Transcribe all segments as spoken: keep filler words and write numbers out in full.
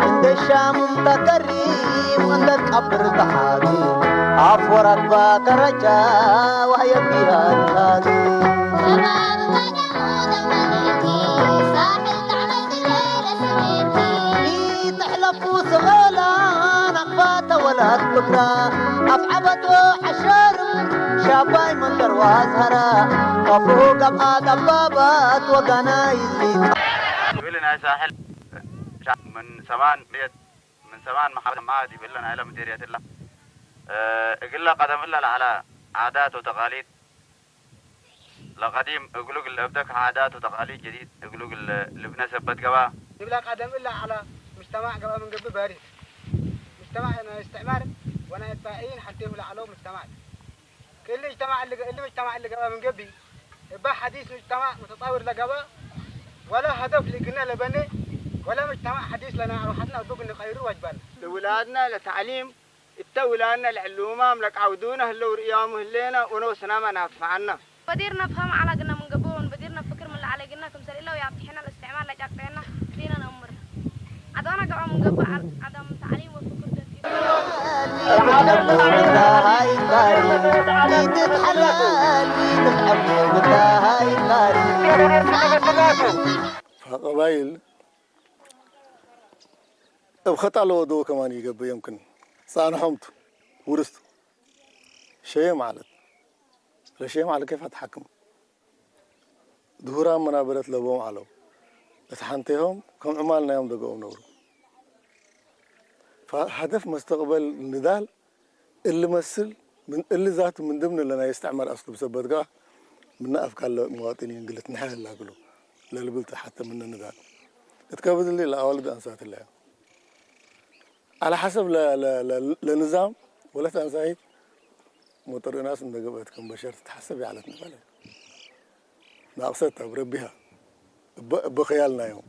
እንዴ ሻምም ተከሪም እንዴ ቀብር ተሓቱ፣ አፍ ወራግባ ከረጃ ወህየ ቢሃን ካቱ። ኢትሕለፉ ሰኦላ ናቅፋተ ወላት ፍክራ፣ አፍዓበት ወሐሸርም ሻባይ መንደር ወአዝሀራ፣ ከፍሁ ገብአ ጠባባት ወጋናይ ዚት። እብሊ ናይ ሳሕል ምን ሰማን ምእት፣ ምን ሰማን መሓል ማ ዲብ እለ ናይለ ምዴርየት እለ፣ እ፣ እግለ ቀደም እለ ለዐለ ዓዳት ወተቃሊድ ለቀዲም እግሉ እግል እብደክ ዓዳት ወተቃሊድ ጀዲድ እግሉ እግል ልብነ ሰበት ገብአ። ዲብለ ቀደም እለ ዐለ ምጅተማዕ ገብአ ምን ገብእ ባሪት። ምጅተማዕ ናይ እስትዕማር ወናይ እጣኢይን ሐቴሁ ለዐለው ምጅተማዕ። ክእሊ እጅተማዕ እሊ፣ እሊ ምጅተማዕ እሊ ገብአ ምን ገብእ፣ እበ ሐዲስ ምጅተማዕ ሙተጣውር ለገብአ፣ ወለ ሀደፍ ልግነ ለበኔ፣ ወለ ምጅተማዕ ሐዲስ ለናይ አርወሐትነ እቡ ግንቀይሩ ወጅበነ። ለውላድነ ለተዕሊም እተ ውላድነ ለዕሉማም ለቃውዱነ ህለው ርእያሙ ህሌነ ወኖስናመ ናትፈዐነ። በዲር ነፍሀም ዐለ ግነ ምን ገብእ ወንበዲር ነፍክር ምን ለዐለ ግነ ክምሰል እለ ወያብጥሐነ ለእስትዕማር ለጫቅጠየነ ዲነ ነአምር። ዐድዋነ ገብአ ምን ገብእ ዐ-፣ ዐደም ተዕሊም ወፍክር ደፊፍ። ፈቀባይል እብ ኸጣ ለወደወ ከማን ኢገብእ፣ የምክን ጻንሖም ቱ፣ ውርስ ቱ። ሸየም ዐለት። ለሸየም ዐለ ኬፍ አትሓክም። ድሁራም መናበረት ለቦም ዐለው። እት ሐንቴሆም ከም ዕማል ናዮም ደገኦም ነብሩ። ፈሀደፍ መስተቅበል ንዳል እሊ መስል ምን እሊ ዛቱ ምን ድምነ ለናይ እስትዕማር አስሉብ ሰበት ገአ ምነ አፍካር ለመዋጥኒን እግል ልትነሐ ህላ እግሉ ለልብል ተ ሐተ ምነ ንዳል እት ከብድ እሊ ለአዋልድ አንሳት ህለያ። ዐለ ሐሰብ ለ-፣ ለ-፣ ለ-፣ ለንዛም ወለት አንሳይት ሞጠር እናስ እንደ ገብአት ከም በሸር ትትሐሰብ ይዐለት ነበረ። ናቅሰት አብ ረቢሃ እበ፣ እበ ኸያል ናዮም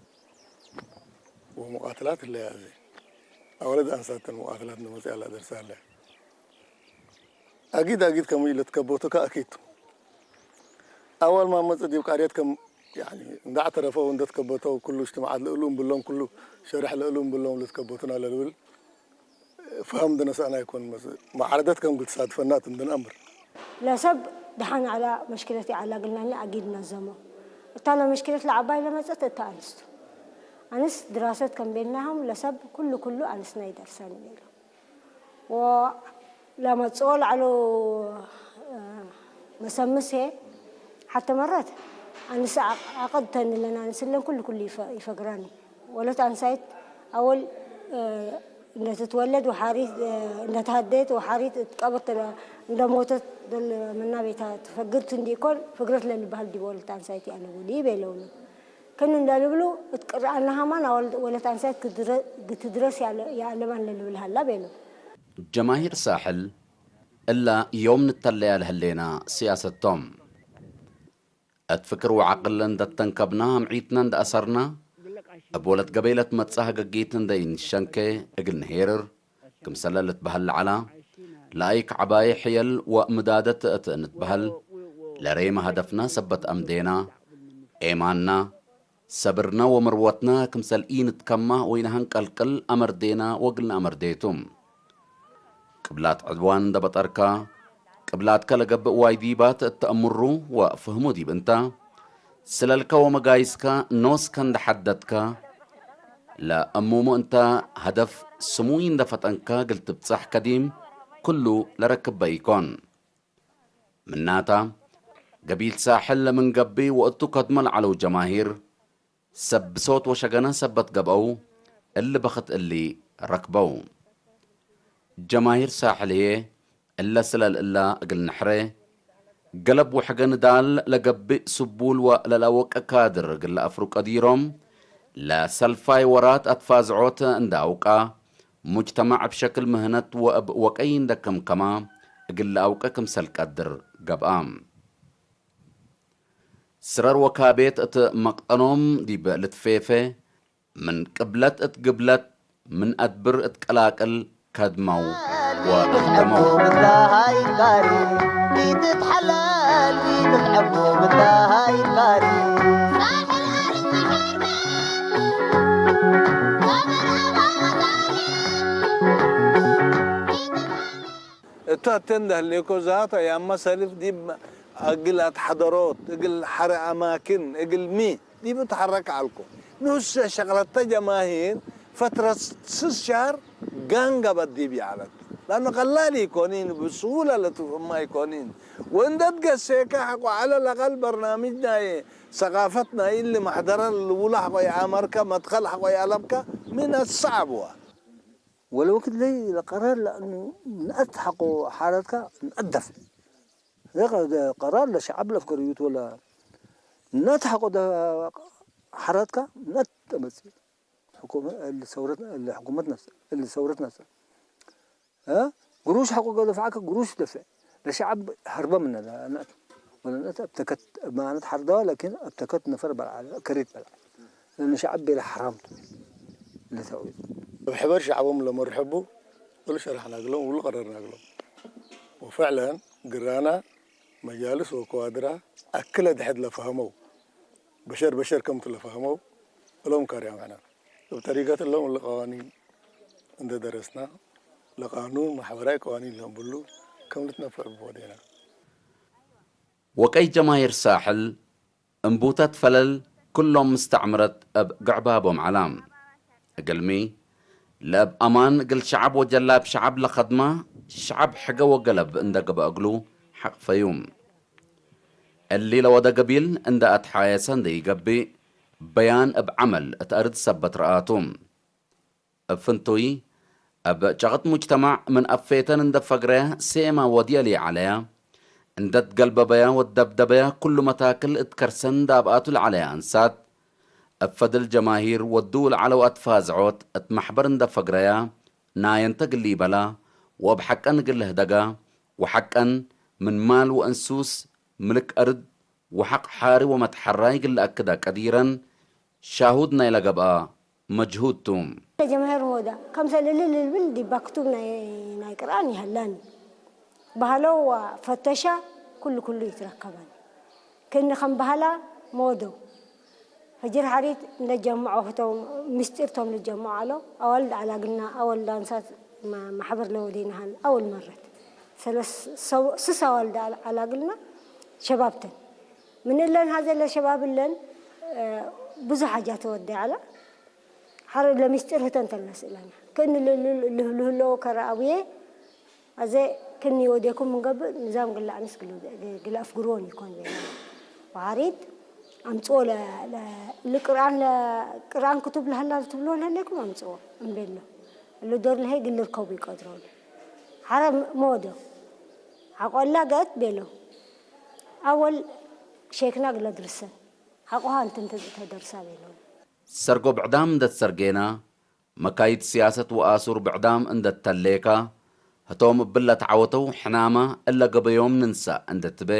ወሙቃትላት ህለያ። እዜ አወለድ አንሳተን ሙቃትላት እንደ መጽአ ለአደርሳ ህለያ። አጊድ አጊድ ከም ኢልትከበቱከ አኪድ ቱ። አወል ማ መጽእ ዲብ ቃርየት ከም፣ ያኒ፣ እንደ አዕተረፈው እንደ ትከበተው ኩሉ እጅትማዓት ለእሉ እምብሎም ኩሉ ሸርሕ ለእሉ እምብሎም ልትከበቱና ለልብል ፈሀም እንደ ነሰአና ይኮን መጽእ። መዓረደት ከም እግል ትሳድፈና ቱ እንደ ነአምር። ለሰብ ደሐን ዐለ መሽክለት ይዐለ እግልናኒ አጊድ ነዘሞ። እታ ለመሽክለት ለዐባይ ለመጽአት እተ አንስ ቱ። አንስ ድራሰት ከም ቤልናሆም ለሰብ ኩሉ ኩሉ አንስና ይደርሰን ቤሎ። ወለመጽኦ ለዐለው መሰምስ ህዬ፣ ሐተ መረት አንስ ዐቅ-፣ ዐቅድ ተኒ ለናንስለን ኩሉ ኩሉ ይፈ-፣ ይፈግረኒ። ወለት አንሳይት አወል እንደ ትትወለድ ወሓሪት እንደ ተሀደየት ወሓሪት እት ቀብር እንደ ሞተት ዶል ምና ቤታ ትፈግር ቱ እንዲኢኮን፣ ፍግረት ለልበሀል ዲብ ወለት አንሳይት ይአለቡ ዲብ ቤለውኒ። ክእን እንደ ልብሉ እት ቅርአነ ሀማን አወል ወለት አንሳይት ክትድረ-፣ ክትድረስ ያለ-፣ የአለባን ለልብል ሀላ ቤለው። ጀማሂር ሳሕል እላ ዮም ንተለያ ለህሌና ስያሰት ቶም። እት ፍክር ወዐቅል እንደ ተንከብና፣ አምዒትነ እንደ አሰርና፣ እብ ወለት ገበይ ለትመጽእ ሀገጊት እንደ ኢንሸንኬ እግል ንሄርር፣ ክምሰለ ልትበሀል ለዐላ፣ ለአይክ ዐባየ ሕየል ወምዳደት እት እንትበሀል፣ ለሬመ ሀደፍነ ሰበት አምዴና፣ ኤማንና፣ ሰብርነ ወመርወትነ ክምሰል ኢንትከማ ወኢነሀንቀልቅል አመርዴነ ወእግል ነአመርዴ ቱ። ቅብላት ዕድዋን እንደ በጠርካ፣ ቅብላትከ ለገብእ ዋይዲባት እት ተአምሩ ወፍህሙ ዲብ እንተ፣ ስለልከ ወመጋይስከ ኖስከ እንደ ሐደድከ፣ ለእሙሙ እንተ ሀደፍ ስሙይ እንደ ፈጠንከ እግል ትብጸሕ ከዲም ክሉ ለረክበ ኢኮን። ምናተ፣ ገቢል ሳሕል ምን ገብእ ወእቱ ከድመ ለዐለው ጀማሂር፣ ሰብ ብሶት ወሸገነ ሰበት ገብአው፣ እሊ በክት እሊ ረክበው። ጀማሂር ሳሕል ህዬ፣ እለ ስለል እላ እግል ንሕሬ፣ ገለብ ወሕገ ንዳል ለገብእ ስቡል ወለለአወቀ ካድር እግል ለአፍሩ ቀዲሮም፣ ለሰልፋይ ወራት አትፋዝዖት እንደ አውቃ፣ ሙጅተማዕ እብ ሸክል ምህነት ወእብ ወቀይ እንደ ከምከማ እግል ለአውቀ ክምሰል ቀድር ገብአ። ስረር ወካቤት እት መቅጠኖም ዲብ ልትፌፌ፣ ምን ቅብለት እት ግብለት፣ ምን አድብር እት ቀላቅል ከድመው ወአክደመው። እቱ አቴ እንደ ህሌኮ ዛቱ አያመ ሰልፍ ዲብ እግል አትሐደሮት፣ እግል ሐረ አማክን፣ እግል ሚ ዲብ እትሐረክ ዐልኮ። ንሱ ሸቅለተ ጀማሂር ፈትረት ስስ ሸህር ጋን ገብአት ዲብ ይዐለት። ለአኑ ቀላል ኢኮኒን፣ ብስሁለ ለትፍህማ ኢኮኒን። ወእንደ ትገሴከ ሐቆ ዐለ ለአቀል በርናምጅ ናይ ሰቃፈት ናይ እሊ መሕደረ ልውለ ሐቆ ይአመርከ፣ መድከል ሐቆ ይአለብከ፣ ምን አሰዐብ ዋ። ወለወክድ ለይ ለቀራር ለአኑ ነአት ሐቆ ሐረትካ ነአት ደፍዕ። ዘቀ-፣ ቀራር ለሸዐብ ለፍገርዩት ወለ ነአት ሐቆ ደ-፣ ሐረትካ ነአት ተመጽእ። ሕኩመ-፣ እሊ ሰውረት፣ እሊ ሕኩመት ነፍሰ፣ እሊ ሰውረት ነፍሰ። እ? ግሩሽ ሐቆ ገደፍዐከ ግሩሽ ደፍዕ። ለሸዐብ ሀርበ ምነ ለነአት። ወለነአት አብተከት፣ ማነት ሐርደዋ፣ ላኪን አብተከት ነፈር በልዐ፣ ከሪት በልዐ። ለነሸዐብ ቤለ ሐራም ቱ። ለተውዒት። እብ ሕበር ሸዐቦም ለመርሐቡ እሉ ሸርሐና እግሎም፣ እሉ ቀረርና እግሎም። ወፍዕለን ግራና መጃልስ ወከዋድራ አክለ ደሐድ ለፈሀመው፣ በሸር በሸር ከምቱ ለፈሀመው እሎም ካርያም ሕና። እብ ጠሪቀት እሎም እሊ ቀዋኒን እንደ ደረስና፣ ለቃኑን ማሕበራይ ቀዋኒን ለእምብሉ ከም ልትነፈዕ እቡ ወዴና። ወቀይ ጀማሂር ሳሕል፣ እምቡተት ፈለል፣ ክሎም ምስተዕምረት እብ ግዕባቦም ዐላ። እግልሚ፣ ለእብ አማን እግል ሸዐብ ወጀላብ ሸዐብ ለከድማ፣ ሸዐብ ሕገ ወገለብ እንደ ገብአ እግሉ ሐቅፈዩ። እሊ ለወደ ገቢል እንደ አትሓየሰ እንደ ኢገብእ፣ በያን እብ ዐመል እት አርድ ሰበት ረአቱ። እብ ፍንቱይ፣ እብ ጨቅጥ ሙጅተማዕ ምን አፌተን እንደ ፈግረያ ሴመ ወድየ ሊዐለያ፣ እንደ ትገልበበያ ወትደብደበያ ክሉ መታክል እት ከርሰን እንደ አብአቱ ለዐለያ አንሳት፣ እብ ፈድል ጀማሂር ወድው ለዐለው አትፋዝዖት እት መሕበር እንደ ፈግረያ፣ ናየንተ እግል ኢበላ ወእብ ሐቀን እግል ልህደጋ፣ ወሐቀን ምን ማል ወእንሱስ ምልክ አርድ ወሐቅ ሓሪ ወመትሐራይ እግል ለአክዳ ቀዲረን፣ ሻሁድ ናይ ለገብአ መጅሁድ ቱ። ለጀማሂር ሞዳ፣ ከምሰል እሊ ልብል ዲባ ክቱብ ናይ፣ ናይ ቅርኣን ይሀላኒ። በህለው ወፈተሻ፣ ኩሉ ኩሉ ይትረከበኒ። ክእኒ ከም በህላ ሞዶ። ፈጅር ሐሪት እንደ ጀምዖ ህቶም ምስጢር ቶም ልጀምዖ ዐለው። አዋልድ አላግልና፣ አወል ዳንሳት መ-፣ ማሕበር ለወዴናሃን አወል መረት። ሰለስ ሰው-፣ ስስ አዋልድ አል-፣ አላግልና ሸባብተን። ምን እለን ሀዘ ለሸባብ እለን፣ እ፣ ብዙ ሓጃት ወዴ ዐለ። ሐር ለምስጢር ህተን ተነስእለና። ክእኒ ል-፣ ል-፣ ልህሉ ህለው ከረ አቡዬ፣ አዜ ክእኒ ወዴኩም እንገብእ፣ ንዛም ግለ አንስ ግለ፣ ግለ አፍግሮን ኢኮን ቤለ። ወሐሪት አምጽኦ ለ-፣ ለ-፣ ለቅርአን ለ-፣ ቅርአን ክቱብ ለሀላ ትብሎ ለህሌኩም አምጽኦ እምቤሎ። እሉ ዶር ለሀይ ግል ልርከቡ ይቀድሮን። ሐረ ም-፣ ሞዶ። ሐቆላ ገአት ቤሎ። አወል ሼክና ግለ ድርሰን። ሐቆሃ እንትን ተ-፣ ተደርሳ ቤሎ። ሰርጎ ብዕዳም እንደ ትሰርጌና፣ መካይድ ስያሰት ወአሱር ብዕዳም እንደ ተሌካ፣ ህቶም እብለ ተዐወተው ሕናመ እለ ገበዮም ንንሳእ እንደ ትቤ፣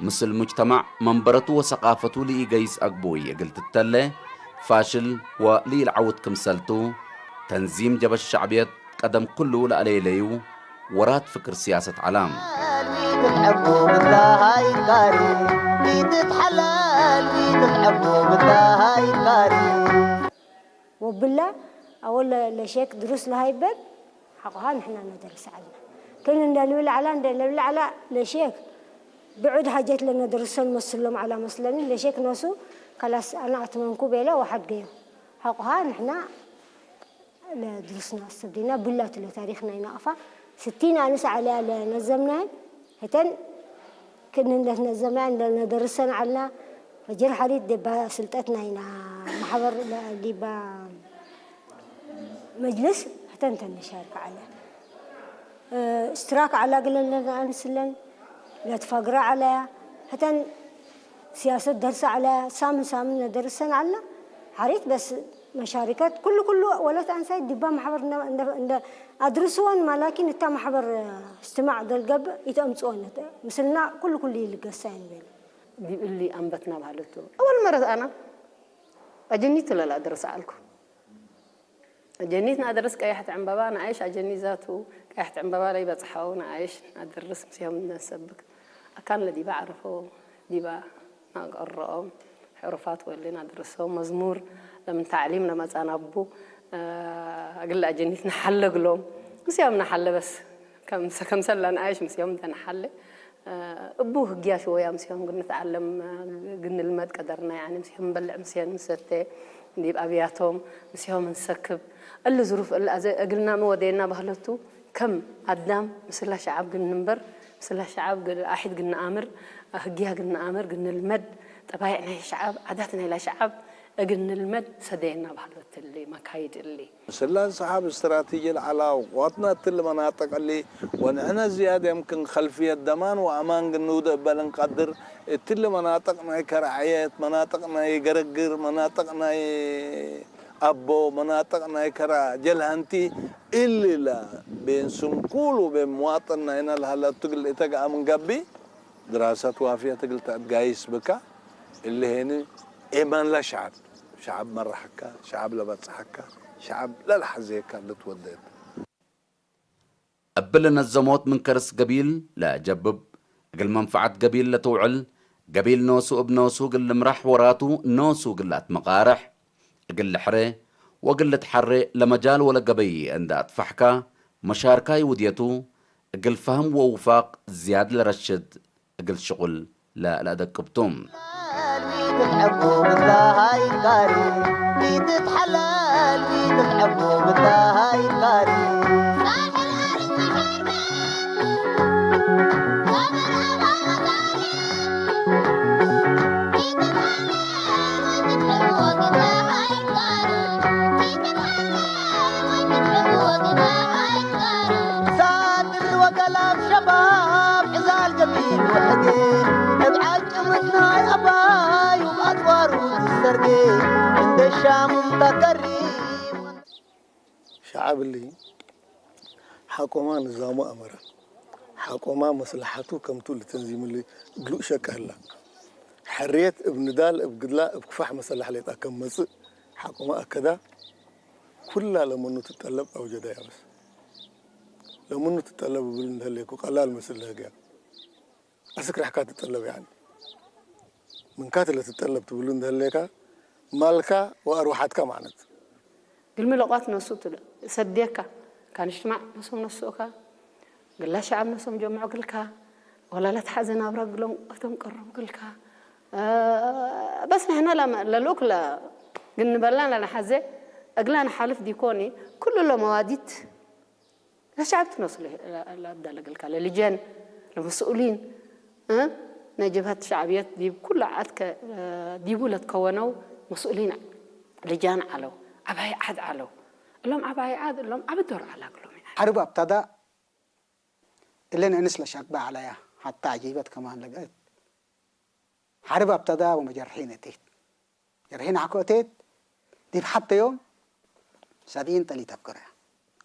ምስል ሙጅተማዕ መንበረቱ ወሰቃፈቱ ለኢገይስ አግቡይ እግል ትተሌ፣ ፋሽል ወለኢልዐውት ክምሰልቱ፣ ተንዚም ጀበሽ ሸዕብየት ቀደም ክሉ ለአሌለዩ ወራት ፍክር ስያሰት ዐለ። ወብለ አወል ለ-፣ ለሼክ ድሩስ ለሀይበን ሐቆሃ ንሕና ነደርስ ዐልና። ክል እንደ ልብል ዐላ፣ እንደ ልብል ዐላ ለሼክ ብዑድ ሐጀት ለነደርሶን መስሎም ዐላ መስለኒ። ለሼክ ኖሱ ከላስ አነ አትመምኩ ቤለ ወሐድገዮ። ሐቆሃ ንሕና ለድሩስና አስተብዴና ብላቱ ለታሪክ ናይ ናቅፋ ስቲን አንስ ዐለያ ለነዘምናን ህተን ክእንን ለትነዘምናን ለነደርሰን ዐልና። ፈጅር ሐሪት ዲባ ስልጠት ናይና ማሕበር ለ-፣ ዲባ መጅልስ ህተን ተነሻርክ ዐለ። እስትራክ ዐላ ግለን ለነአንስለን ለትፈግረ ዐለያ ህተን ሲያሰት ደርሰ ዐለ፣ ሳምን ሳምን ነደርሰን ዐልነ። ሐሪት በስ መሻሪከት ኩሉ ኩሉ ወለት አንሳይት ዲባ ማሕበር እንደ፣ እንደ፣ እንደ አድርስወን ማ፣ ላኪን እታ ማሕበር እስትማዕ ዶል ገብእ ኢተአምጽኦን። ምስልና ኩሉ ኩሉ ይልገሳይን ቤለ። ዲብ እሊ አንበትና ባህለቱ አወል መረት አና አጀኒት ለለአደርስ ዐልኩ። አጀኒት ነአደርስ ቀያሕት ዕንበባ ነአይሽ አጀኒት ዛቱ ቀያሕት ዕንበባ ለይበጽሐው ነአይሽ ነአደርስ ምስዮም ነሰብክ። አካን ለዲበ ዐረፈው ዲበ ነአቀረኦም ሕሩፋት ወእሊ ነአደርሶም መዝሙር ለምን ተዕሊም ለመጽአን አቡ፣ እ፣ እግል አጀኒት ነሐለ እግሎም ምስዮም ነሐለ በስ ከምሰ-፣ ከምሰል ለነአይሽ ምስዮም እንተ ነሓሌ፣ እ፣ እቡ ህግያ ሽወያ ምስዮም እግል ንትዐለም፣ እ፣ እግል ንልመድ ቀደርና። ያኒ ምስዮም እንበልዕ፣ ምስዮም እንሰቴ፣ ዲብ አብያቶም ምስዮም እንሰክብ። እሊ ዝሩፍ እሊ አዜ እግልናመ ወዴና በህለቱ፣ ከም አዳም ምስላ ሸዐብ እግል ንንበር፣ ምስላ ሸዐብ እግል፣ አሒድ እግል ነአምር፣ ህግያ እግል ነአምር፣ እግል ንልመድ፣ ጠባይዕ ናይ ሸዐብ፣ ዓዳት ናይላ ሸዐብ እግል ንልመድ ሰደየና በህለት እሊ መካይድ እሊ። ምስላ እንሰሓብ እስትራቲጂ ለዐለ አውቅዋትና እትሊ መናጥቅ እሊ፣ ወንሕነ ዝያድ የምክን ከልፍየት ደማን ወአማን እግል ንውዴ እበ ለእንቀድር፣ እትሊ መናጥቅ ናይ ከረዕየት፣ መናጥቅ ናይ ገረግር፣ መናጥቅ ናይ አቦ፣ መናጥቅ ናይ ከረ ጀልሀንቲ፣ እሊ ለቤን ስንኩል ወቤን ምዋጥን ናይነ ለሀለ እቱ እግል ኢተግአ ምን ገብእ፣ ድራሰት ዋፍየት እግል ተአትጋይስ ብካ። እሊ ሄኒ ኤማን ለሸዐብ፣ ሸዐብ መረሐካ፣ ሸዐብ ለበጽሐካ፣ ሸዐብ ለለሐዜካ ልትወዴ ቱ። እብ ለነዘሞት ምን ከርስ ገቢል ለአጀብብ፣ እግል መንፈዐት ገቢል ለትውዕል፣ ገቢል ኖሱ እብ ኖሱ እግል ልምራሕ ወራቱ ኖሱ እግል ለአትመቃርሕ፣ እግል ልሕሬ ወእግል ልትሐሬ ለመጃል ወለገበይ እንዴ አጥፈሕካ፣ መሻርካይ ውድየቱ እግል ፈህም ወውፋቅ ዝያድ ለረሽድ እግል ሽቁል ለለአደቅብ ቱ። ሳድር ወገላብ ሸባብ ዕዛል ገቢል ወሕጌ፣ እብ ዓጭምት ናይ አባዩ አጥዋሩ ትሰርጌ፣ እንዴ ሻምም ተከሪም። ሸዐብ እሊ፣ ሐቆማ ንዛሙ አመረ። ሐቆማ መስለሐቱ ከምቱ ለተንዚም እሊ ግሉእ ሸክ ሀላ። ሕርየት እብ ንዳል፣ እብ ግድላ፣ እብ ክፋሕ መሰለሕ ሌጠ ከም መጽእ ሐቆማ አከዳ። ኩላ ለምኑ ትጠለብ አውጀዳ ያበስ። ለምኑ ትጠለብ እብል እንደ ህሌኩ ቀላል መስል ለህግያ። አስክ ረሕካ ትጠለብ፣ ያኒ ምንካት ለትጠለብ ትብሉ እንደ ህሌካ፣ ማልካ ወአርወሐትካ ማዕነት። ግልሚ ለቋት ነሱ ቱ ሰዴካ፣ ካን እጅትማዕ ነሶም ነስኦካ፣ ግላ ሸዐብ ነሶም ጀምዖ ግልካ፣ ወላ ለትሐዘ ናብራ ግሎም እቶም ቀርብ ግልካ። እ፣ በስ ንሕና ለመ-፣ ለልኡክ ለ-፣ ግንበላ ለነሐዜ፣ እግላ ነሓልፍ ዲኮኒ፣ ኩሉ ለመዋዲት ለሸዐብ ትነሱ ለ-፣ ለ-፣ ለአብዳለ እግልካ፣ ለልጀን፣ ለመስኡሊን፣ እ፣ ናይ ጀብሀት ሸዕብየት ዲብ ኩሉ ዐድ ከ-፣ እ፣ ዲቡ ለትከወነው መስኡሊን ልጃን ዐለው፣ ዐባይ ዐድ ዐለው። እሎም ዐባይ ዐድ እሎም ዐቢ ዶር ዐለ እግሎም። ሐርብ አብተዳ፣ እለን እንስ ለሸቅበ ዐለያ፣ ሐታ ዐጂበት ከማን ለገአት። ሐርብ አብተዳ ወመጀርሒን እቲት። ጀርሒን አኮ እቴት፣ ዲብ ሐቴ ዮም ሰብዒን ጠሊት አፍገረያ።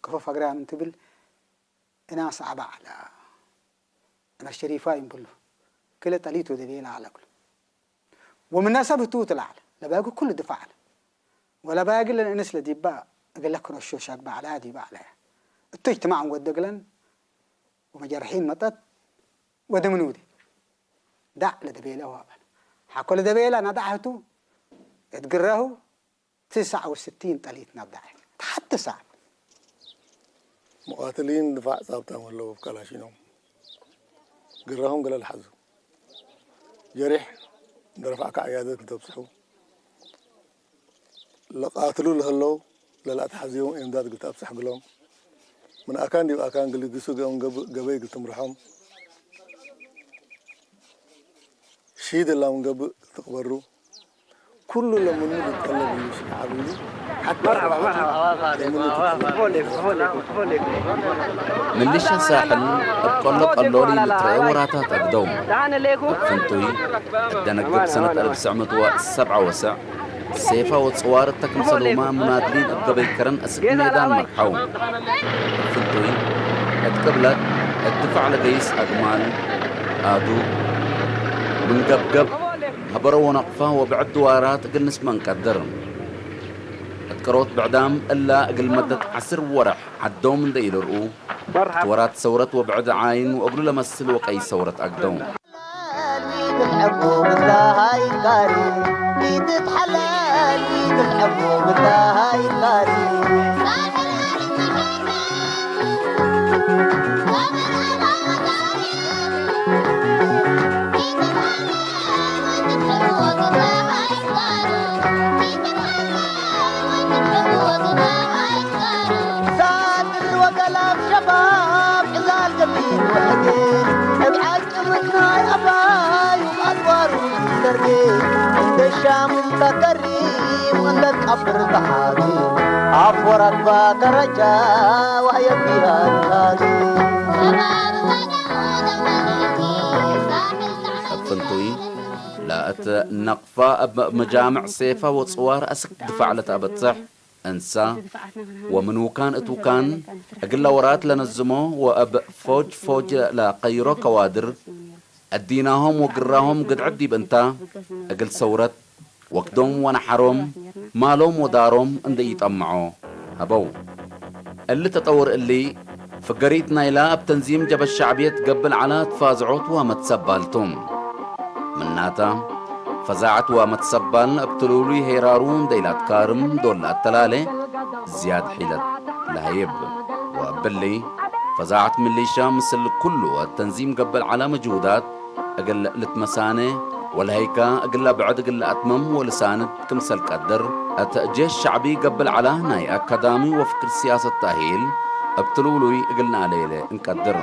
ክፎ ፈግረያ ምን ትብል፣ እናስ ዐበ ዐለ። ዑመር ሸሪፋይ እምብሉ፣ ክለ ጠሊት ወደቤለ ዐለ እግሉ። ወምነ ሰብ ህቱ ትለዐለ፣ ለባጊ ኩሉ ድፈዕ ዐለ። ወለባጊ ለእንስ ለዲባ እግለ ክረሾ ሻግበ ዐለ ዲበ ዐለ። እቱ እጅትማዕ ወደግለን ወመጀርሒን መጠት ወደ ምኑዲ ዳዕ ለደቤለ ወአበለ። ሐቆ ለደቤለ ናዳዕ ህቱ እት ግራሁ ትስዐ ወስቲን ጠሊት ናዳዕ ተሐት ትስዐ። ሙቃትሊን ድፋዕ ጻብጣም ህለው እብ ከላሽኖም ግራሆም ገለ ለሐዙ። ጀሪሕ እንደ ረፍዐከ ዐያደት ልተብጽሑ። ለቃትሉ ለህለው ለለአትሐዝዮም ኤምዳድ እግል ተአብጽሕ እግሎም። ምን አካን ዲብ አካን እግል ልግሱ ገ-፣ ገበይ እግል ትምርሖም። ሺድ እላ ምን ገብእ ትቅበሩ። ኩሉ ለምኑ ልትጠለብ እሊ ሸዐብ እሊ ሐቴ አርወሐቱ ለምኑ ትጠለብ። ምልሻ ሳሕል እብ ቀሎ ቀሎሊ ልትረኤ ወራታት አግደው። እብ ፍንቱይ፣ እት ደነግብ ሰነት አልፍ ትስዕ ምእት ወሰብዓ ወሰዕ፣ ሴፋ ወጽዋር እተ ክምሰልሁመ ሙናድሊን እብ ገበይ ከረን አስክ ሜዳን መርሐው። እብ ፍንቱይ፣ እት ቅብለት፣ እት ድፋዕ ለገይስ አግማል፣ አዱ፣ ምን ገብገብ፣ ሀበሮ ወነቅፋ ወብዕድ ድዋራት እግል ንስመ እንቀድር። እት ቅሮት ብዕዳም እላ እግል መደት ዐስር ወረሕ ዐዶም እንዴ ኢልርኡ፣ እት ወራት ሰውረት ወብዕድ ዓይን ወእግሉ ለመስል ወቀይ ሰውረት አግደው። አፍር ተሓቱ አፍ ወረግባ ከረጃ ወህየት ቢሃ ንታቱ። እብ ፍንቱይ ለእት ነቅፋ እብ መጃምዕ ሴፈ ወጽዋር አስክ ድፋዕ ለተአበጽሕ እንሳ ወምን ውካን እት ውካን እግለ ወራት ለነዝሞ ወእብ ፎጅ ፎጅ ለቀይሮ ከዋድር፣ እዲናሆም ወግራሆም ግድዕት ዲብ እንታ፣ እግል ሰውረት፣ ወክዶም ወነሐሮም፣ ማሎም ወዳሮም እንዴ ኢጠምዖ ሀበው። እሊ ተጠውር እሊ፣ ፍገሪት ናይላ እብ ተንዚም ጀበ ሸዕብየት ገብእ ለዐለ ትፋዝዖት ወመትሰባል ቱ። ምናተ፣ ፈዛዐት ወመትሰባል እብ ትሉሉይ ሄራሩ እንዴ ኢለአትካርም ዶል ለአተላሌ ዝያድ ሒለት ለሀይብ። ወእብሊ፣ ፈዛዐት ሚሊሻ ምስል ኩሉ እት ተንዚም ገብእ ለዐለ መጅሁዳት እግል ልትመሳኔ ወለሀይካ እግለ ብዕድ እግል ለአትመም ወልሳንድ ክምሰል ቀድር፣ እት ጄሽ ሸዕቢ ገብእ ለዐለ ናይ አካዳሚ ወፍክር ሲያሰት ተእሂል እብ ትሉሉይ እግል ነአሌሌ እንቀድር።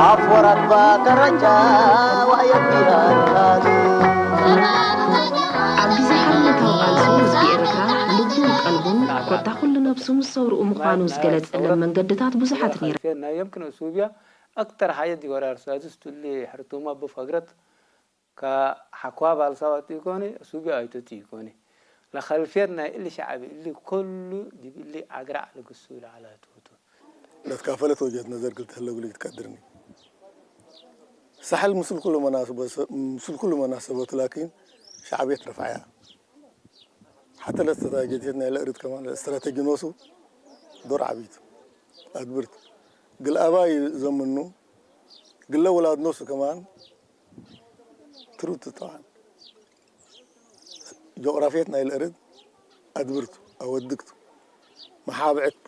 አፍ ወራግባ ከረጃ ወአየት ቢሃ ንታቱ። ኣብ ግዜ ሓርነታዊ ቃልሱ፣ ህዝቢ ኤርትራ ልቡን ቀልቡን ኮታ ኩሉ ነፍሱ ምስ ሰውርኡ ምዃኑ ዝገለጸለን መንገድታት ብዙሓት ነይረን። ናይ የምክን ሱብያ አክተር ሓየት ዲብ ወራር ሳድስ ቱ እሊ ሕርቱማ እብ ፈግረት ከሐኳ ባልሳዋት ኢኮኒ፣ ሱብያ አይቶት ኢኮኒ። ለኸልፍየት ናይ እሊ ሸዐብ እሊ ኩሉ ዲብ እሊ አግራዕ ልግሱ ለዐላቱ ቱ። ለትካፈለት ወጀህት ነዘር እግል ተህለ እግል ኢትቀድርኒ። ሳሕል ምስል ኩሉ መናስበ-፣ ምስል ኩሉ መናሰበቱ ላኪን ሸዕብየት ረፍዐያ። ሐተ ለእስትራቴጅየት ናይለ እርድ ከማን ለእስትራቴጂ ኖሱ ዶር ዐቢ ቱ። አድብርት። እግል አባይ ዘምኑ፣ እግለ ውላድ ኖሱ ከማን ትሩድ ቱ ጠብዓን። ጆግራፍየት ናይለ እርድ አድብርቱ፣ አወድቅቱ፣ መሓብዕት።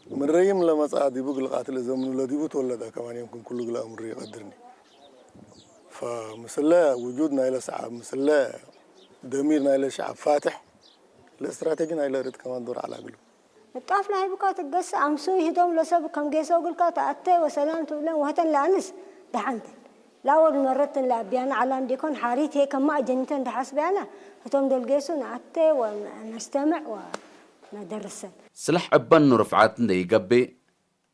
ምን ረይም ለመጽአ ዲቡ እግል ቃትል ዘምኑ ለዲቡ ትወለደ ከማን የምክን ኩሉ እግል አምሩ ይቀድርኒ። ፈምስለ ውጁድ ናይለ ሰዓብ፣ ምስለ ደሚር ናይለ ሸዓብ ፋትሕ፣ ለእስትራቴጂ ናይለ እርድ ከማን ዶር ዐላ እግሉ። እጣፍ ለሀይቡካ ትገስ አምሱይ ህቶም ለሰብ ከም ጌሰው እግልካ ተአቴ ወሰላም ትብለን ወህተን ለአንስ ደሐንተን። ለአወል መረትን ለአብያነ ዐላም ዲኮን ሓሪት ህዬ ከማ አጀኒተን ደሐስበያነ ህቶም ዶል ጌሱ ነአቴ ወነስተምዕ ወነደርሰን። ስለሕ እበኑ ርፍዓት እንዴ ኢገብእ፣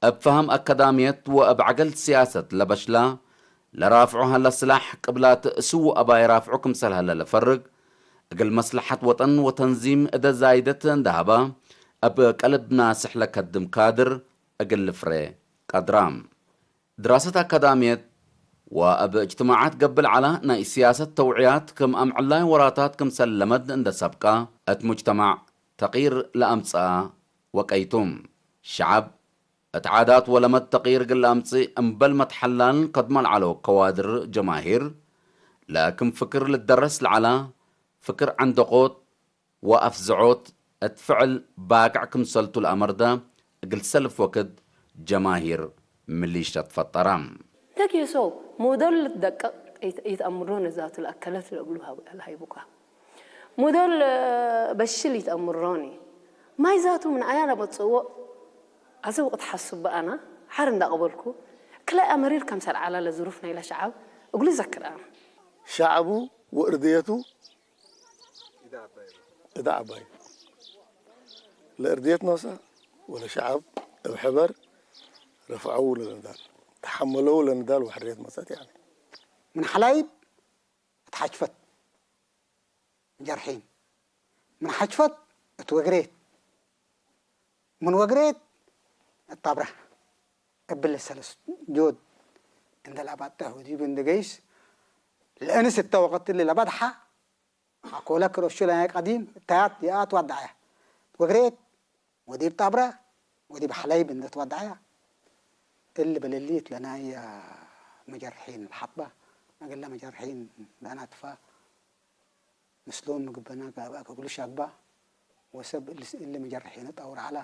እብ ፈሀም አካዳምየት ወእብ ዐገል ሲያሰት ለበሽላ ለራፍዑ ሀለ ስላሕ፣ ቅብላት ስዉ አባይ ራፍዑ ክምሰል ሀለ ለፈርግ፣ እግል መስለሐት ወጠን ወተንዚም እደ ዛይደት እንደ ሀበ፣ እብ ቀልብ ናስሕ ለከድም ካድር እግል ልፍሬ ቀድራ። ድራሰት አካዳምየት ወእብ እጅትማዓት ገብእ ለዐለ ናይ ሲያሰት ተውዕያት ክም አምዕላይ ወራታት ክምሰል ለመድ እንደ ሰብቀ፣ እት ሙጅተማዕ ተቅይር ለአምጽአ ወቀይቱ። ሸዐብ እት ዓዳት ወለመድ ተቅይር እግል ለአምጽእ እምበል መትሐላል ከድመ ለዐለው ከዋድር ጀማሂር፣ ለክም ፍክር ልደረስ ለዐለ ፍክር ዐንደቆት ወአፍዝዖት እት ፍዕል ባቅዕ ክምሰልቱ ለአመርደ እግል ሰልፍ ወክድ ጀማሂር ሚሊሻ ትፈጠረ። ተጌሶ ሞዶል ልትደቀቅ ኢት-፣ ኢትአምሮኒ ዛቱ ለአከለት ለእግሉ ሀብ-፣ ለሀይቡካ። ሞዶል በሽል ኢትአምሮኒ። ማይ ዛቱ ምን አያ ለመጽእዎ አዜ ወቅት ሐሱብ አነ ሐር እንደ አቅበልኩ፣ ክለ አመሪር ከምሰል ዐለ ለዝሩፍ ናይለ ሸዐብ እግሉ ዘክር አነ። ሸዐቡ ወእርድየቱ እዳ ዐባይ። ለእርድየት ኖሰ ወለሸዐብ እብ ሕበር ረፍዐው ለንዳል፣ ተሐመለው ለንዳል ወሕርየት መጸት ያኒ። ምን ሐላይብ እት ሐጭፈት ጀርሒን፣ ምን ሐጭፈት እት ወግሬት፣ ምን ወግሬት እት ጣብራ። እብሊ ሰለስ ጆድ እንደ ለአባጥሕ ወዲብ እንደ ገይስ ለእንስ እተ ወቅት እሊ ለበድሐ አኮለ ክሮሹ ለናይ ቀዲም እታያት የአት ወዳዐ ወግሬት ወዲብ ጣብረ ወዲብ ሐለይብ እንደ ትወዳዐ እሊ በለሊት ለናይ መጀርሒን ለሐባ፣ እግለ መጀርሒን ለአናትፋ፣ ምስሎም ምግበና ጋብአከ እግሉ ሻግባ፣ ወሰብ እሊ፣ እሊ መጀርሒን ጠውር ዐላ፣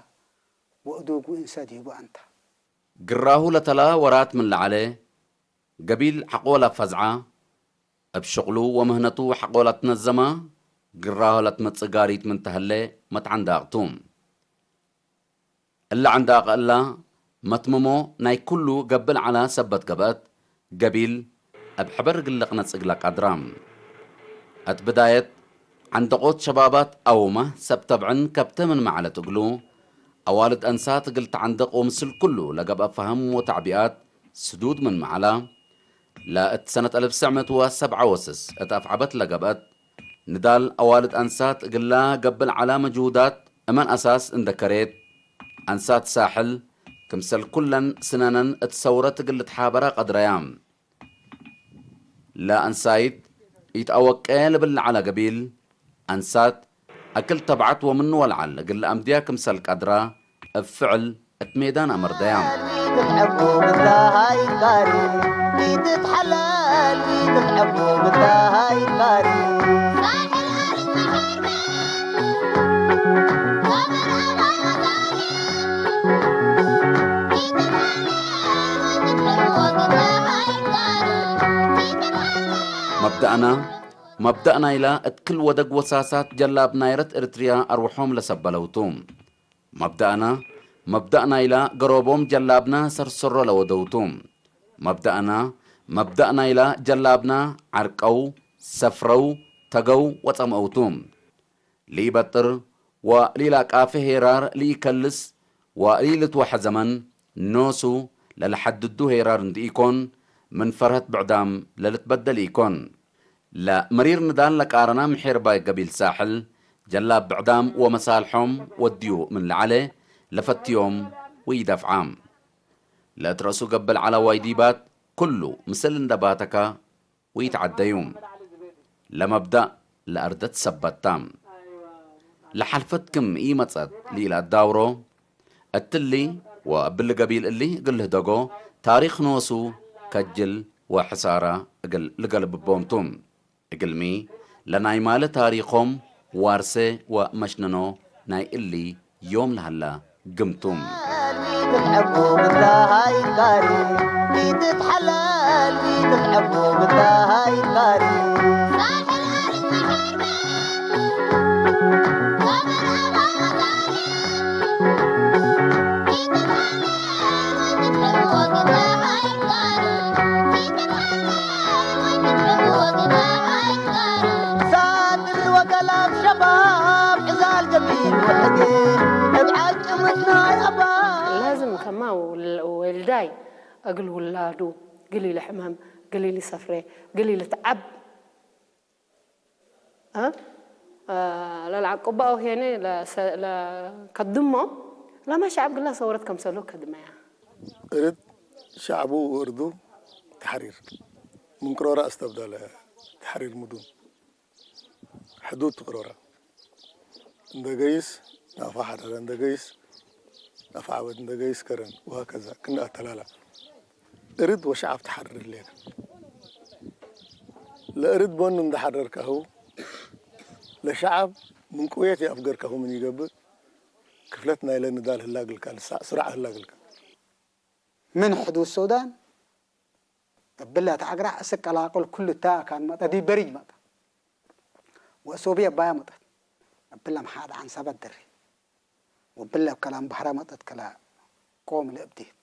ወእዱጉ እንሰ ዲቡ አንታ። ግራሁ ለተላ ወራት ምን ለዐለ፣ ገቢል ሐቆ ለፈዝዐ፣ እብ ሽቅሉ ወምህነቱ ሐቆ ለትነዘመ፣ ግራሁ ለትመጽእ ጋሪት ምን ተህሌ መትዓንዳቅ ቱ። እለ ዐንዳቀ እላ መትምሞ ናይ ኩሉ ገብእ ለዐላ ሰበት ገብአት፣ ገቢል እብ ሕበር እግል ልቅነጽ እግለ ቀድራ። እት ብዳየት ዐንደቆት ሸባባት አውመ ሰብ ተብዕን ከብተ ምንመ ዐለት እግሉ፣ አዋልድ አንሳት እግል ተዐንደቅ ወምስል ኩሉ ለገብአ ፈህም ወተዕቢኣት ስዱድ ምንመ ዐላ፣ ለእት ሰነት አልፍ ትስዕ ምእት ወሰብዓ ወስስ እት አፍዐበት ለገብአት፣ ንዳል አዋልድ አንሳት እግላ ገብእ ለዐላ መጅሁዳት እመን አሳስ እንደ ከሬት፣ አንሳት ሳሕል ክምሰል ኩለን ስነነን እት ሰውረት እግል ልትሓበራ ቀድረያ። ለአንሳይት ኢተአወቄ ልብል ለዐለ ገቢል፣ አንሳት አክል ተብዐት ወምኑ ወለዐል እግል ለአምድያ ክምሰል ቀድራ፣ እብ ፍዕል እት ሜዳን አመርደያ። ትትዐቡ ብታሃይ ካሪ፣ ኢትትሐለል ኢትትዐቡ ብታሃይ ካሪ። መብደአና፣ መብደእ ናይላ እት ክል ወደግ ወሳሳት ጀላብ ናይረት ኤረትርያ አርወሖም ለሰበለው ቱ። መብደአና፣ መብደእ ናይላ ገሮቦም ጀላብና ሰርሰሮ ለወደው ቱ። መብደአና፣ መብደእ ናይላ ጀላብና ዐርቀው፣ ሰፍረው፣ ተገው ወጸምአው ቱ። ለኢበጥር ወለኢላቃፌ ሄራር ለኢከልስ ወለኢልትወሐ ዘመን ኖሱ ለለሐድዱ ሄራር እንድኢኮን፣ ምን ፈርሀት ብዕዳም ለልትበደል ኢኮን። ለመሪር ንዳል ለቃረና ምሒርባይ ገቢል ሳሕል፣ ጀላብ ብዕዳም ወመሳልሖም ወድዩ ምን ለዐለ ለፈትዮም ወኢደፍዓ። ለእት ረእሱ ገብእ ለዐለ ዋይዲባት ኩሉ ምስል እንደ ባተካ ወኢተዐደዩ። ለመብደእ ለአርደት ሰበት ተ። ለሐልፈት ክም ኢመጸት ለኢለአዳውሮ፣ እትሊ ወእብሊ ገቢል እሊ እግል ልህደጎ ታሪክ ኖሱ ከጅል ወሕሳረ እግል ልገልብቦም ቱ። እግልሚ፣ ለናይ ማለ ታሪኮም ዋርሰ ወመሽነኖ ናይ እሊ ዮም ለሀላ ግምቱ። ትትሐለል ኢትትሐለል ኢትትሐለል ኢትትሐለል ኢትትሐለል ኢትትሐለል። ሳድር ወገላብ ሸባብ ዕዛል ገቢል ወሕጌ እብ ዓጭምት ናይ አባ። ላዝም ከማ ወል-፣ ወልዳይ እግል ውላዱ፣ እግል ኢልሕመም፣ እግል ኢልሰፍሬ፣ እግል ኢልትዓብ፣ እ? እ፣ ለልዓቅባኡ ሄነ ለሰ-፣ ለከድሞ፣ ለማ ሸዐብ ግላ ሰውረት ከምሰሎ ከድመያ። እርድ ሸዐቡ ወእርዱ ተሕሪር። ምን ቅሮራ አስተብደለ ተሕሪር ምዱን። ሕዱድ ትቅሮራ። እንደ ገይስ ናፋ ሐረረ፣ እንደ ገይስ ናፋ ዐበድ፣ እንደ ገይስ ከረን ወሀከዛ ክነ አተላላ። እርድ ወሸዐብ ተሐርር ሌከ። ለእርድ ቦኑ እንደ ሐረርካሁ፣ ለሸዐብ ምን ቅውየት የአፍገርካሁ ምን ኢገብእ፣ ክፍለት ናይለ ንዳል ህላ እግልካ፣ ልሳ-፣ ስራዕ ህላ እግልካ። ምን ሕዱድ ሱዳን እብለ ተአግራዕ እስክ ቀላቅል ኩሉ እተ አካን መጠ፣ ዲብ በሪጅ መጠ። ወእሶብየ እባያ መጠት። እብለ መሓድ ዐንሰበት ድሪ። ወእብለ እብ ከላም በሕረ መጠት ከላ ቆም ለእብዴት።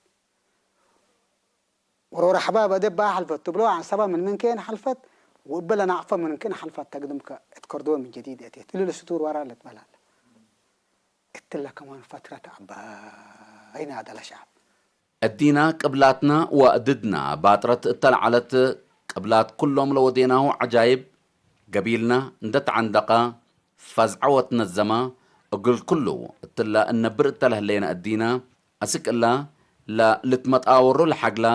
ወሮረ አሕባብ አደብ በአ ሐልፈት ትብሎ ዐንሰበ ምን ምንኬን ሐልፈት፣ ወእብለ ናቅፈ ምን ምንኬን ሐልፈት ተግድምከ እት ከርዶን ምን ጀዲድ አቴት። እሊ ለስቱር ወራ ለትበላለ። እትለ ከማን ፈትረት ዐባይ ናደ ለሸዐብ። እዲና ቅብላትና ወእድድና ባጥረት እተ ለዐለት ቅብላት ኩሎም ለወዴናሁ ዐጃይብ ገቢልና እንደ ተዐንደቀ ፈዝዐ ወትነዘመ እግል ኩሉ እትለ እነብር እተ ለህሌነ እዲና አስክ እለ ለልትመጣወሮ ለሐግላ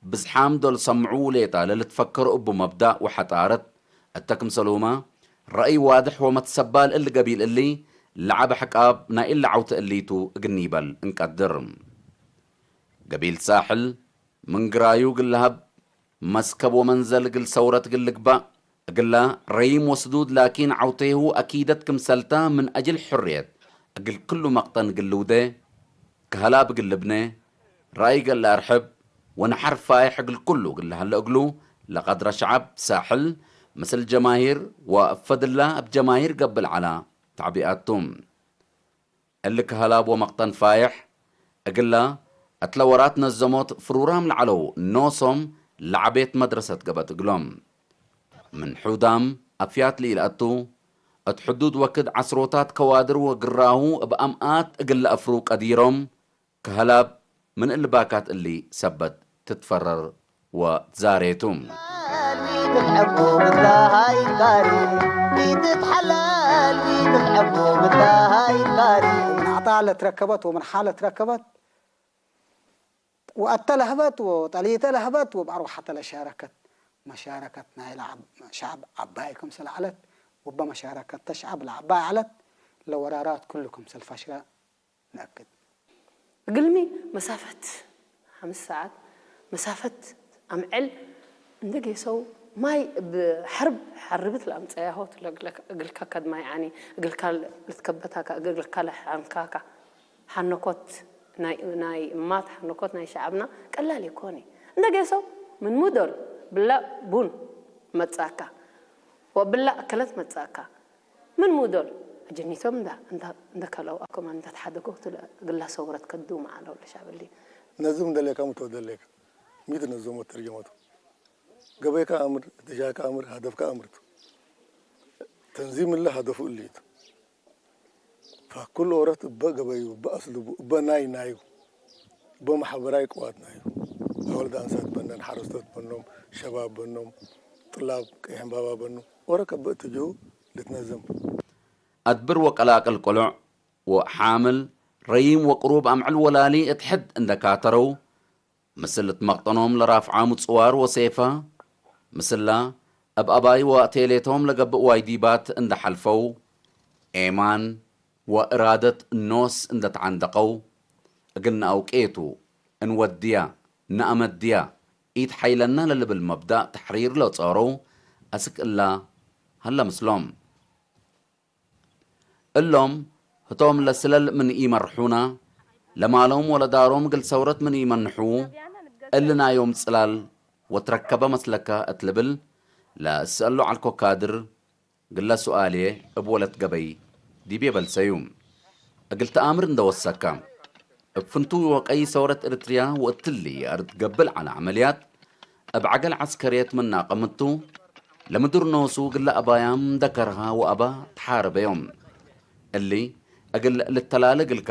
ብዝሓም ዶል ሰምዑ ሌጠ ለልትፈከሩ እቡ መብዳእ ወሐጣረት እተ ክምሰልሁመ ረአይ ዋድሕ ወመትሰባል እሊ ገቢል እሊ ለዐበ ሕቃብ ናይ እሊ ዐውተ እሊቱ እግል ኒበል እንቀድር። ገቢል ሳሕል ምን ግራዩ እግል ለሀብ መስከብ ወመንዘል እግል ሰውረት እግል ልግባእ፣ እግላ ረይም ወስዱድ ላኪን ዐውቴሁ አኪደት ክምሰልታ ምን አጅል ሕርየት እግል ክሉ መቅጠን እግል ልውዴ፣ ከሀላብ እግል ልብኔ፣ ረአይ እግል ለአርሕብ ወነሐር ፋይሕ እግል ክሉ እግል ለሀለ እግሉ ለቀድረ ሸዐብ ሳሕል ምስል ጀማሂር ወእፈ ድላ እብ ጀማሂር ገብእ ለዐላ ተዕቢኣት ቱ። እሊ ከሀላብ ወመቅጠን ፋይሕ እግላ እትለ ወራት ነዘሞት ፍሩራም ለዐለው ኖሶም ለዐቤት መድረሰት ገብአት እግሎም። ምን ሑዳም አፍያት ለኢለአቱ፣ እት ሕዱድ ወክድ ዐስሮታት ከዋድር ወግራሁ እብ አምኣት እግል ለአፍሩ ቀዲሮም፣ ከሀላብ ምን እሊ ባካት እሊ ሰበት ትትፈረር ወትዛሬ ቱ። ናዕታ ለትረከበት ወምንሓ ለትረከበት ወአተ ለህበት ወጠሊተ ለህበት ወእብ አርወሐተ ለሻረከት መሻረከት ናይለ ሸዐብ ዐባይ ክምሰል ዐለት ወእበ መሻረከተ ሸዐብ ለዐባይ ዐለት ለወራራት ክሉ ክምሰል ፈሽለ። ነአክድ። እግልሚ መሳፈት ሐምስ ሰዓት መሳፈት አምዕል እንዴ ጌሰው ማይ እብ ሐርብ ሐርብት ለአምጸያሆት እግልከ ከድማይ ዐኒ እግልካ ልትከበታካ እግልካ ለሐንካካ ሐነኮት ናይ እማት ሐነኮት ናይ ሸዐብና ቀላል ኢኮኒ። እንዴ ጌሰው ምን ሙዶል ብላ ቡን መጽአካ ወብላ አከለት መጽአካ። ምን ሙዶል አጀኒቶም እንዳ እንዳ እንዳ ከለው አኮማን እንዳ ተሓደጎ ቱ እግላ ሰውረት ከዱ መዓለው ለሻብል ነዝም እንደሌካ ምትወደሌካ ሚት ነዞሞ ተርጀመቱ ገበይካ አምር ድሻካ አምር ሀደፍካ አምርቱ ተንዚም እለ ሀደፉ እሊቱ። ፈኩል ኦረት እበ ገበዩ፣ እበ አስልቡ፣ እበ ናይ ናዩ፣ እበ መሐበራይ ቅዋት ናዩ፣ አወልድ አንሳት በነን፣ ሐረስቶት በኖም፣ ሸባብ በኖም፣ ጥላብ፣ ቀይሕንባባ በኑ፣ ኦረ ከበ እትጅሁ ልትነዘም። አድብር ወቀላቅል ቅሉዕ ወሓምል ረዪም ወቅሩብ አምዕል ወላሊ እት ሕድ እንደ ካተረው፣ ምስል እት መቅጠኖም ለራፍዓሙ ጽዋር ወሴፈ፣ ምስላ እብ አባይ ወአቴሌቶም ለገብእ ዋይዲባት እንደ ሐልፈው፣ ኤማን ወእራደት ኖስ እንደ ተዐንደቀው፣ እግል ነአውቄቱ እንወድያ፣ ነአመድያ፣ ኢትሐይለና ለልብል መብዳእ ተሕሪር ለጾረው አስክ እላ ሀለ ምስሎም። እሎም ህቶም ለስለል ምን ኢመርሑና፣ ለማሎም ወለዳሮም እግል ሰውረት ምን ኢመንሕዉ፣ እሊ ናዮም ጽላል ወትረከበ መስለከ እት ልብል ለእሰአሎ ዐልኮ ካድር፣ ግለ ሱኣልዬ እብ ወለት ገበይ ዲቤ በልሰዩ። እግል ተአምር እንደ ወሰከ፣ እብ ፍንቱይ ወቀይ ሰውረት ኤረትርያ ወእትሊ አርድ ገብእ ዐለ ዐመልያት፣ እብ ዐገል ዐስከርየት ምን አቀምቱ፣ ለምድር ኖሱ እግለ አባያም እንደ ከርሃ ወአባ ተሓረበዮም። እሊ እግል ልተላለ እግልካ፣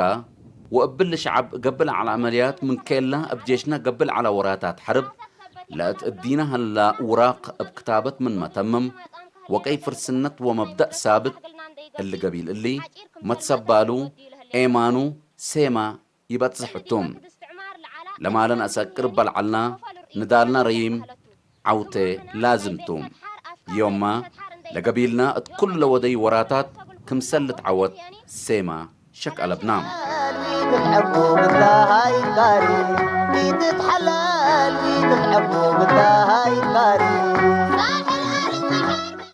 ወእብሊ ሸዐብ ገብእ ዐለ ዐመልያት ምን ኬላ እብ ጄሽነ ገብእ ዐለ ወራታት ሐርብ፣ ለእት እዲነ ሀላ ውራቅ እብ ክታበት ምን መተምም፣ ወቀይ ፍርስነት ወመብደእ ሳብት፣ እሊ ገቢል እሊ መትሰባሉ፣ ኤማኑ፣ ሴማ፣ ይበጽሕ እቱ። ለማለ ነአሰቅር እበ ለዐልና ንዳልና ረዪም ዐውቴ ላዝም ቱ። ዮምመ ለገቢልና እት ኩሉ ለወደዩ ወራታት ክምሰል ልትዐወት ሴማ ሸቅ አለብና።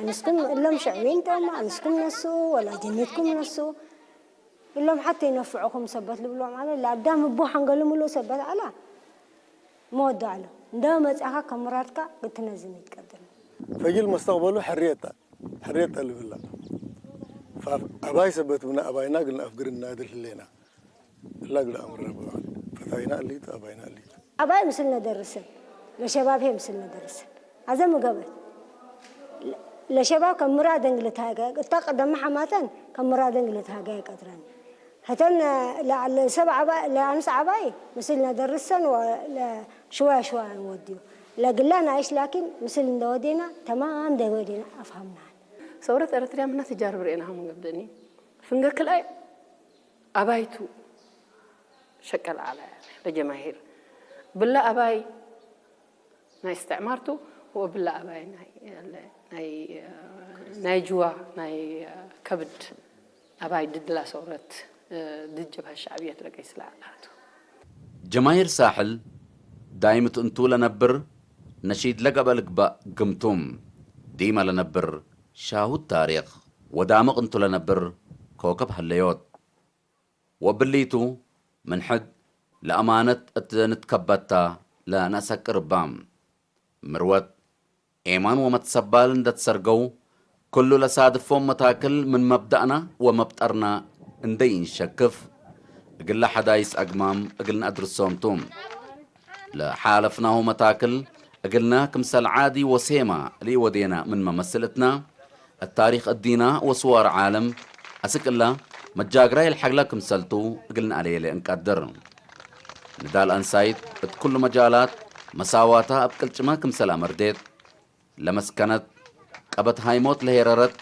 አንስኩም እሎም ሸዕቢን ቶም፣ አንስኩም ነስኡ ወላ ጀኒትኩም ነስኡ። እሎም ሐቴ ይነፍዑኩም ሰበት ልብሎም ዐለ። ለአዳም እቡ ሐንገልምሉ ሰበት ዐለ። መወዱ ዐለ። እንደ መጽአካ ከም ምራድካ እት ትነዝም ኢትቀድር። ፈጅል መስተቅበሉ ሕርየት ተ፣ ሕርየት ተ ልብላ። ፋፍ አባይ ሰበት ብነ አባይና እግል ነአፍግር እናድር ህሌና። እላ እግል አምር ረቢ ፈታይና እሊቱ አባይና እሊቱ። አባይ ምስልነ ደርሰን፣ ለሸባብ ህዬ ምስልነ ደርሰን። አዘ ሚ ገብአት? ለሸባብ ከም ምራደን እግል ልትሃገ፣ እታ ቀደመ ሐማተን ከም ምራደን እግል ልትሃገ ይቀድረን። ህተን ለ-፣ ለሰብ ዐባይ፣ ለአንስ ዐባይ ምስልነ ደርሰን ወ-፣ ለ-፣ ሽዋይ ሽዋይ እንወድዩ። ለግላ ናይሽ ላኪን ምስል እንደ ወዴና፣ ተማም እንደ ወዴና አፍሀምናን። ሰውረት ኤረትርያ ምነ ትጃርብ ርኤናሁ ምን ገብደኒ። ፍንገ ክልአይ አባይቱ ሸቀል ዐለ ለጀማሂር። ብለ አባይ ናይ እስትዕማር ቱ ወብለ አባይ ናይ፣ ናይ፣ ናይ ጅዋ ናይ ከብድ አባይ ድድላ ሰውረት ድድ ጀብሀት ሸዕብየት ለቀይስ ለዐለ ቱ። ጀማሂር ሳሕል ዳይም እት እንቱ ለነብር ነሺድ ለገብአ ልግበእ ግምቱም፣ ዲመ ለነብር ሻሁድ ታሪክ ወዳምቅ እንቱ ለነብር ኮከብ ሀለዮት። ወእብሊቱ፣ ምን ሕድ ለአማነት እት ንትከበታ ለነአሰቅር እባ። ምርወት፣ ኤማን ወመትሰባል እንደ ትሰርገው፣ ክሉ ለሳድፎም መታክል ምን መብዳእና ወመብጠርና እንደ ኢንሸክፍ፣ እግለ ሐዳይስ አግማም እግል ነአድርሶም ቱ። ለሓለፍናሁ መታክል እግልነ ክምሰል ዓዲ ወሴማ ለኢወዴና ምንመ መስል እትና፣ እት ታሪክ እዲና ወስዋር ዓለም አስክ እላ መጃግራይ ለሐግላ ክምሰልቱ እግል ነአሌሌ እንቀድር። ንዳል አንሳይት እት ኩሉ መጃላት መሳዋታ እብ ቅልጭመ ክምሰል አመርዴት፣ ለመስከነት፣ ቀበት ሃይሞት ለሄረረት፣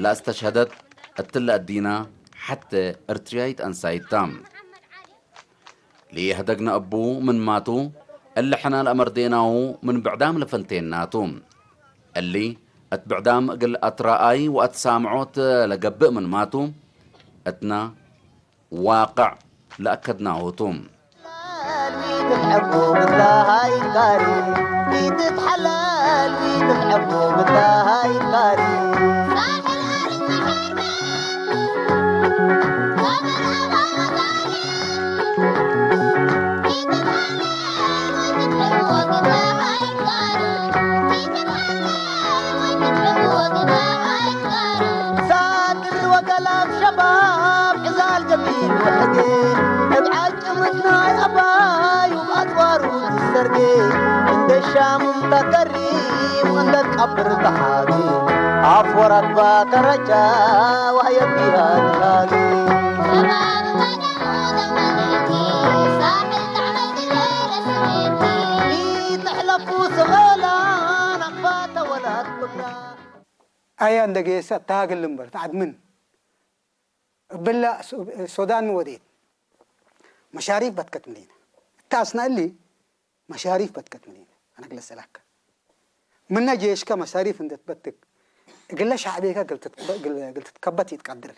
ለአስተሽሀደት፣ እትለ እዲና ሐቴ እርትርያይት አንሳይት ታ። ለኢሀደግነ እቡ ምንማቱ፣ እሊ ሕነ ለአመርዴናሁ ምን ብዕዳም ለፈንቴናቱ። እሊ እት ብዕዳም እግል አትረአይ ወአትሳምዖት ለገብእ ምንማቱ፣ እትና ዋቅዕ ለአከድናሁ ቱ። ሳድር ወገላብ ሸባብ ዕዛል ገቢል ወሕጌ፣ እብ ዓጭምት ናይ አባዩ አጽዋሩ ትሰርጌ፣ እንደ ሻምም ተከሪም እንደ ትቀብር ተሓጌ፣ አፍ ወረግባ ከረጃ ወህየ ቢሃ ንጋጌ። ኢትሕለፉ ሰኦላ ናቅፋተ ወላት ኩላ። አያ እንደ ጌሰ ታግል እምበር ተዐድ ምን እብላ ሶ-፣ ሶዳን ሚ ወዴት? መሻሪፍ በትከት ምኔነ። እተ አስና እሊ መሻሪፍ በትከት ምኔነ። አነ እግለ ሰላከ። ምነ ጄሽከ መሳሪፍ እንደ ትበትክ፣ እግለ ሸዕቤከ እግል ትትበ-፣ እግል፣ እግል ትትከበት ኢትቀድር።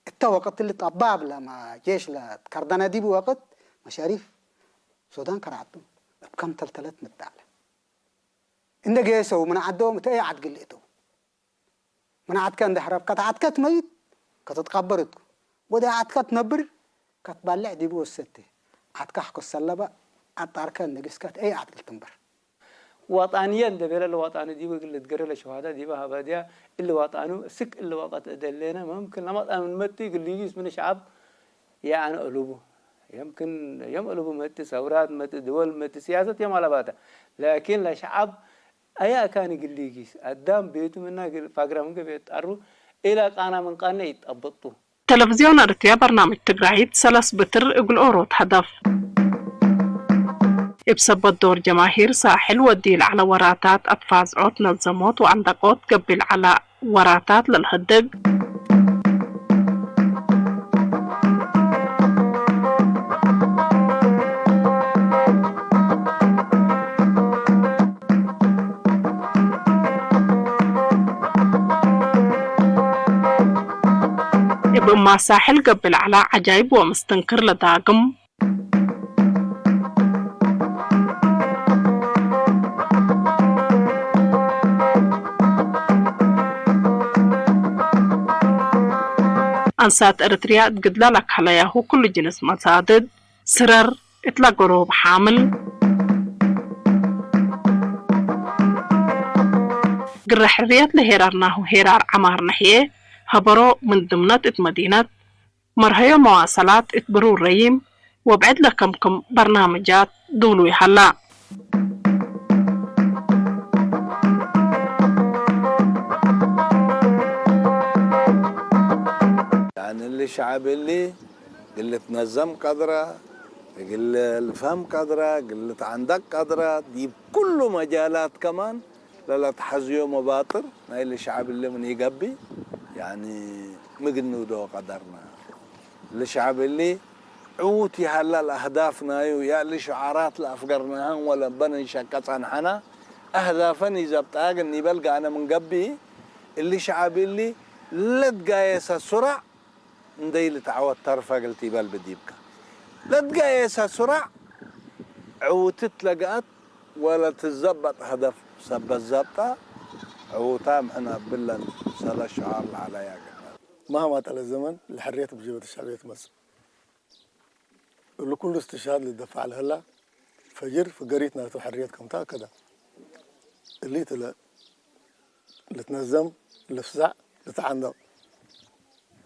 እተ ወቅት እሊ ጠባብ ለመ ጄሽ ለትከርደነ ዲቡ ወቅት መሻሪፍ ሶዳን ከረዐቱ እብ ከም ተልተለት ምትአለ። እንደ ጌሰው ምን ዐዶም እተ አየ ዐድ ግል እተው። ምን ዐድከ እንደ ሀረብከ ተዐድከ ትመይት ከትትቀበር እቱ። ወደ ዐድከ ትነብር ከትባልዕ ዲቡ ወሰቴ። ዐድከ አሕኮ ሰለበ አጣርከ እንደ ግስከ እት አየ ዐድ እግል ትንበር። ወጣንየ እንደ ቤለ ለወጣኑ ዲቡ እግል ልትገረ ለሸሃዳ ዲበ ሀበድያ እሊ ወጣኑ እስክ እሊ ወቀት እደሌነ መምክን ለመጣ ምን መቲ እግል ሊጊስ ምን ሸዐብ የአነ እሉቡ። የምክን የም እሉቡ መቲ ሰውራት መቲ ድወል መቲ ሲያሰት የም አለባተ። ላኪን ለሸዐብ አየ አካን እግል ሊጊስ፣ አዳም ቤቱ ምና እግል ፋግራ ምን ገብእ ይጣሩ፣ ኢላ ቃና ምን ቃነ ይጠበጡ። ተለፍዝዮን አርትርያ በርናምጅ ትግራይት ሰለስ ብትር እግል ኦሮት ሀደፍ። እብ ሰበት ዶር ጀማሂር ሳሕል ወዲ ለዐለ ወራታት አትፋዝዖት ነዘሞት ወአንደቆት ገብእ ለዐለ ወራታት ለልሀድግ። እብ እማት ሳሕል ገብእ ለዐለ ዐጃይብ ወምስትንክር ለዳግም። አንሳት ኤረትርያ እት ግድላ ለከሀለያሁ ኩሉ ጅንስ መሳድድ፣ ስረር፣ እትለ ገሮብ ሓምል፣ ግረ ሕርየት ለሄራርናሁ ሄራር ዐማር ነሕዬ ሀበሮ ምን ድምነት እት መዲነት መርሀዮ መዋሰላት እት ብሩር ረዪም ወብዕድ ለከምክም በርናምጃት ዱሉይ ሀላ። ያኒ እሊ ሸዐብ እሊ እግል ልትነዘም ቀድረ፣ እግል ልፍሀም ቀድረ፣ እግል ልትዐንደቅ ቀድረ፣ ዲብ ኩሉ መጃላት ከማን ለለትሐዝዮ መባጥር ናይ እሊ ሸዐብ እሊ ምን ኢገብእ፣ ያኒ ምግል ንውደኦ ቀደርነ። እሊ ሸዐብ እሊ ዕዉት ይሀላ ለአህዳፍ ናዩ፣ ያ እሊ ሽዓራት ለአፍገርናሀን ወለበ ንንሸቀ ጸንሐና፣ አህዳፈን ኢዘብጣ ግን ኒበል ጋነ ምን ገብእ፣ እሊ ሸዐብ እሊ ለትጋየሰ ሱራዕ እንዴ ኢልትዐወት ተርፈ እግል ቲበል ብዲብከ። ለትጋየሰ ሱራዕ ዕውትት ለገአት ወለትዘበጥ ሀደፍ ሰበት ዘብጠ ዕዉታም ሕነ እብለን ሰለስ ሽዓር ለዐለያ ገበል። መህማ ጠለ ዘመን ለሕርየት ብጀበት ሸዕብየት መጽእ። እሉ ኩሉ እስትሽሃድ ልደፋዕ ለሀላ ፈጅር ፍገሪት ናቱ ሕርየት ከም ተአከደ። እሊ ተ ለ-፣ ልትነዘም፣ ልፍዛዕ፣ ልትዓንደቅ።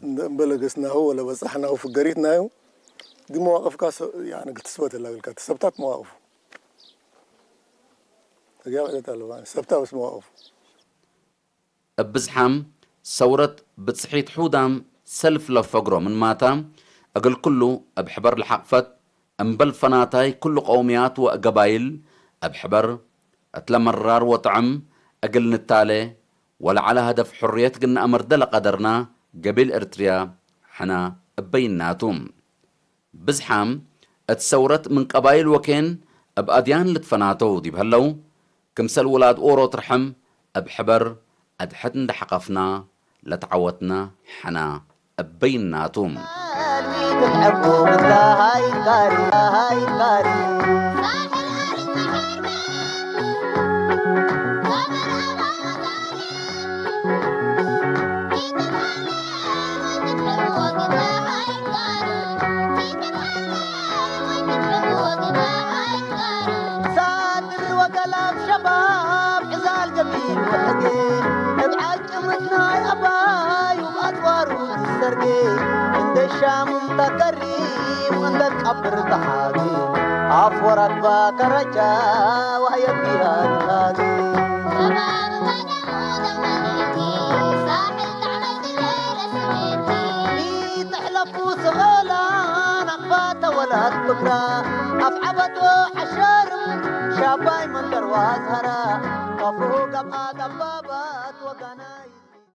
እንደ እምበለ ገስናሁ ወለ በጻሕናሁ ፍገሪት ናዩ። ዲ መዋቅፍካ ሰ-፣ ያኒ እግል ትስበት ህላ እግልካ፣ ተሰብታት መዋቅፉ። ህግያ ብዕደት አለባ፣ ሰብታ በስ መዋቅፉ። እብ ብዝሓም ሰውረት ብጽሒት ሑዳም ሰልፍ ለፈግሮ ምንማታ፣ እግል ኩሉ እብ ሕበር ለሐቅፈት፣ እምበል ፈናታይ ኩሉ ቀውምያት ወገባይል እብ ሕበር እትለ መራር ወጥዕም እግል ንታሌ ወለዐለ ሀደፍ ሕርየት እግል ነአመርደ ለቀደርና ገቢል እርትርያ ሕነ እበይናቱ። ብዝሓም እት ሰውረት ምን ቀባይል ወኬን እብ አድያን ልትፈናተው ዲብ ህለው፣ ክምሰል ውላድ ኦሮት ርሕም እብ ሕበር አድሕድ እንዴ ሐቀፍና ለተዐወትና ሕነ እበይናቱ። ሳድር ወገላብ ሸባብ ዕዛል ገቢል ወሕጌ፣ እብ ዓጭምት ናይ አባዩ አጽዋሩ ትሰርጌ፣ እንዴ ሻምም ተከሪም እንዴ ትቀብር ተሓጌ፣ አፍ ወረግባ ከረጃ ወህየት ቢሃ ንታጌ። ኢትሕለፉ ሰኦላ ናቅፋተ ወላት ብክራ፣ አፍዐበት ወሐሸርም ሻባይ መንደር ወአዝሀራ፣ ከፍሁ ገብአ ጠባብ